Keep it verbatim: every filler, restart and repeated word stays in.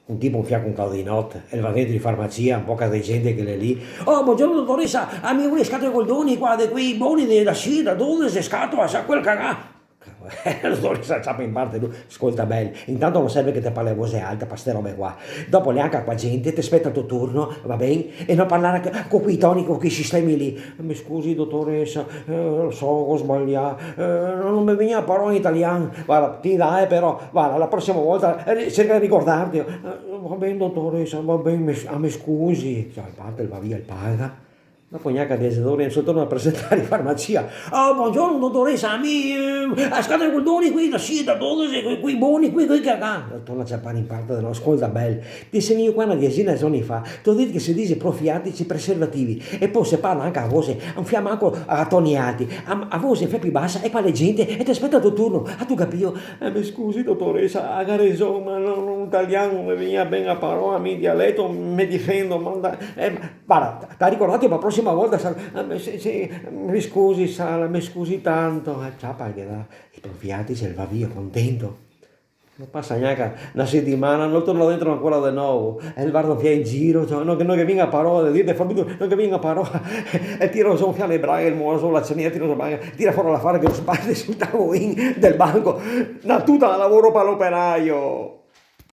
Un tipo un fià un calo de note, el va dentro in farmacia, un poca de gente che l'è lì. "Oh, bongiorno dotoresa, a mi une scatola de goldoni qua, de quei boni de la Sira, dodese scatola, sa quel cagà." La dotoresa ciapa in parte lu: "Scolta, bel, intanto no serve che te parle a voce alta pa ste robe qua. Dopo l'è anca qua gente, te speta el to turno, va ben? E no parlar co, co quei toni, co quei sistemi lì." "Me scusi, dotoresa, eh, lo so, go sbalià, eh, no, no me vien a parola in italian." "Varda, ti dai, però, varda, la prosima volta, eh, cerca de ricordarte." "Eh, va ben, dotoresa, va ben, me s-, ah, me scusi." Ciò, el parte, el va via, el paga. Dopo gnanca diese ore, el se torna a presentar in farmacia. "Oh, bongiorno, dotoresa, mi, eh, a scatola de goldoni, quei da Sira, dodese, quei, quei boni, quei, quei cagà." El torna a ciapar in parte de novo: "Scolta, bel, te se vegnù qua na diesina de giorni fa, te go dito che se dise profilatisi, preservativi, e po se parla anca a voce, un fià manco a toni alti, a, a voce un fià pì basa, e qua l'è gente, e te speta el to turno, atu capìo?" "Eh, me scusi, dotoresa, ga reson, ma no, no, in italian no me vien ben a parola, mi in dialeto me difendo, ma da-, eh, ma, varda, te ga ricordà, ma la prosima volta, sa, eh, me, sì, sì, me scusi, sa, me scusi tanto." Eh, ciapa che dà i profilatisi, el va via contento. No pasa gnanca na setimana, no torna dentro ancora de novo. E el varda un fià in giro, ciò, no, che no ghe vien a parola de dirte, fa bruto, no ghe vien a parola. E tira zo un fià le braghe, el mola zo la ceneła, tira zo la braghe, tira fora l'afare che lo sbate sul tavoin del banco. "Na tuta da lavoro pa l'operaio."